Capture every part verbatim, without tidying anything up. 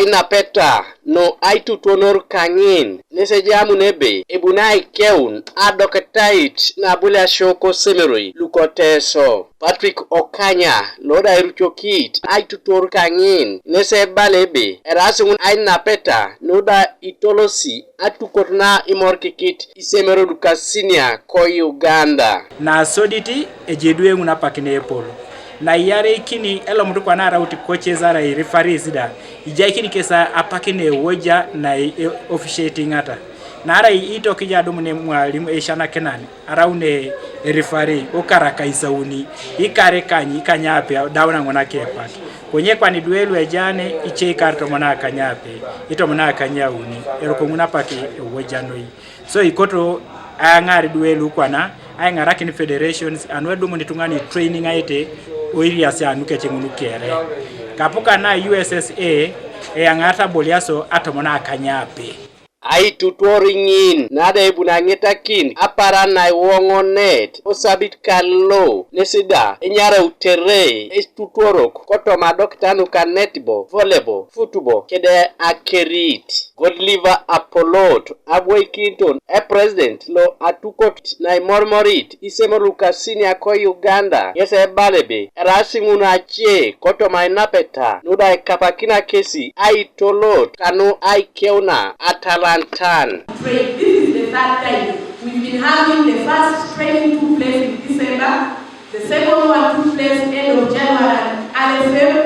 Inapeta nu aitutuonor kaŋin nes ejamun ebe ebuni aikeun adoketait na aboliasio kosemeroi luko Teso. Patrick Okanya lo da irucokit aitutuor kaŋin nes ebala ebe eraasi ŋun ainapeta nu da itolosi atukot na imorikikit isemero lukasinia ko Uganda. Na sodit ejai idwe ŋun apak ne epol. Na iyareikini elomut kwana araut coaches arai referees da, ijaikini kes apak ne ewoja na e-, officiating'ata. Naarai itokija adumun emwalim eishanakinan, araun e-, erifari, ukara kaisauni, ikar ikany, ikanyape, daun aŋun akepak. Konye kwan idwe lu ejane, ice ikar tomon akanyape, itomon akanyauni, eroko ŋun apak ewoja noi. So ikoto ayaŋar idwe lu kwana, aiŋarakin federations, anu edumun ituŋani training aite, oiriasi anu kece ŋun kere. Kapuka na U S S A, eyaŋar aboliaso atomon akanyape. Aitutuor ŋin nada ebuni aŋetakin aparan na iwoŋonet osabit kalo nes da enyarautere etutuorok kotoma adokita nuka netball, volleyball, football kede akerit. Godliver Apolot abwoikiniton epresident lo atukot na imormorit isemo lukasinia ko Uganda ŋes ebala ebe eraasi ŋun ace kotoma inapeta nuda ikapakina kesi aitolot kanu aikeuna atalantan. Trade. This is the third time. We've been having the first training took place in December, the second one took place end of January and early Feb,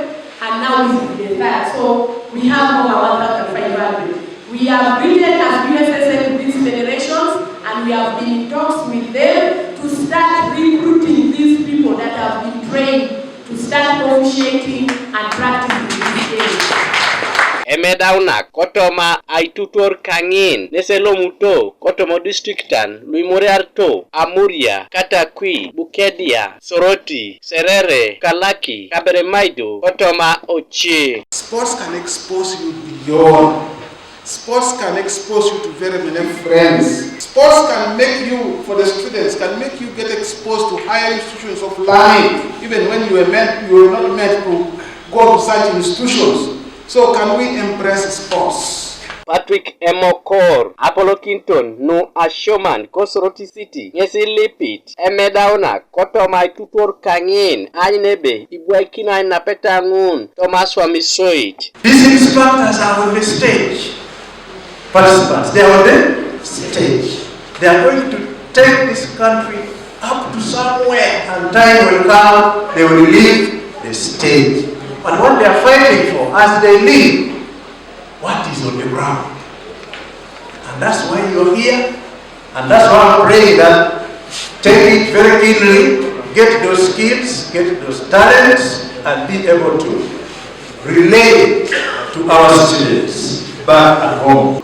and now this is the third. So we have over one thousand five hundred. We have written as U S S A to these federations, and we have been in talks with them to start recruiting these people that have been trained to start officiating and practicing these games. Emedaunak kotoma aitutuor kaŋin nes elomuto kotoma distriktan luimoriarito Amuria, Katakwi, Bukedea, Soroti, Serere, Kalaki, Kaberamaido kotoma Oche. Sports can expose you beyond. Sports can expose you to very many friends. Sports can make you, for the students, can make you get exposed to higher institutions of learning, even when you were meant, you were not meant to go to such institutions. So can we embrace sports? Patrick Emokor, apolokinton nu asioman ko Soroti City, ŋes ilipit emedaunak kotoma aitutuor kaŋin aanyun ebe ibwaikino ainapeta ŋun toma aswam isoit. These instructors are on the stage. Participants, they are on the stage. They are going to take this country up to somewhere, and time will come, they will leave the stage. And what they are fighting for as they leave, what is on the ground? And that's why you're here. And that's why I'm praying that take it very keenly, get those skills, get those talents, and be able to relate to our students back at home.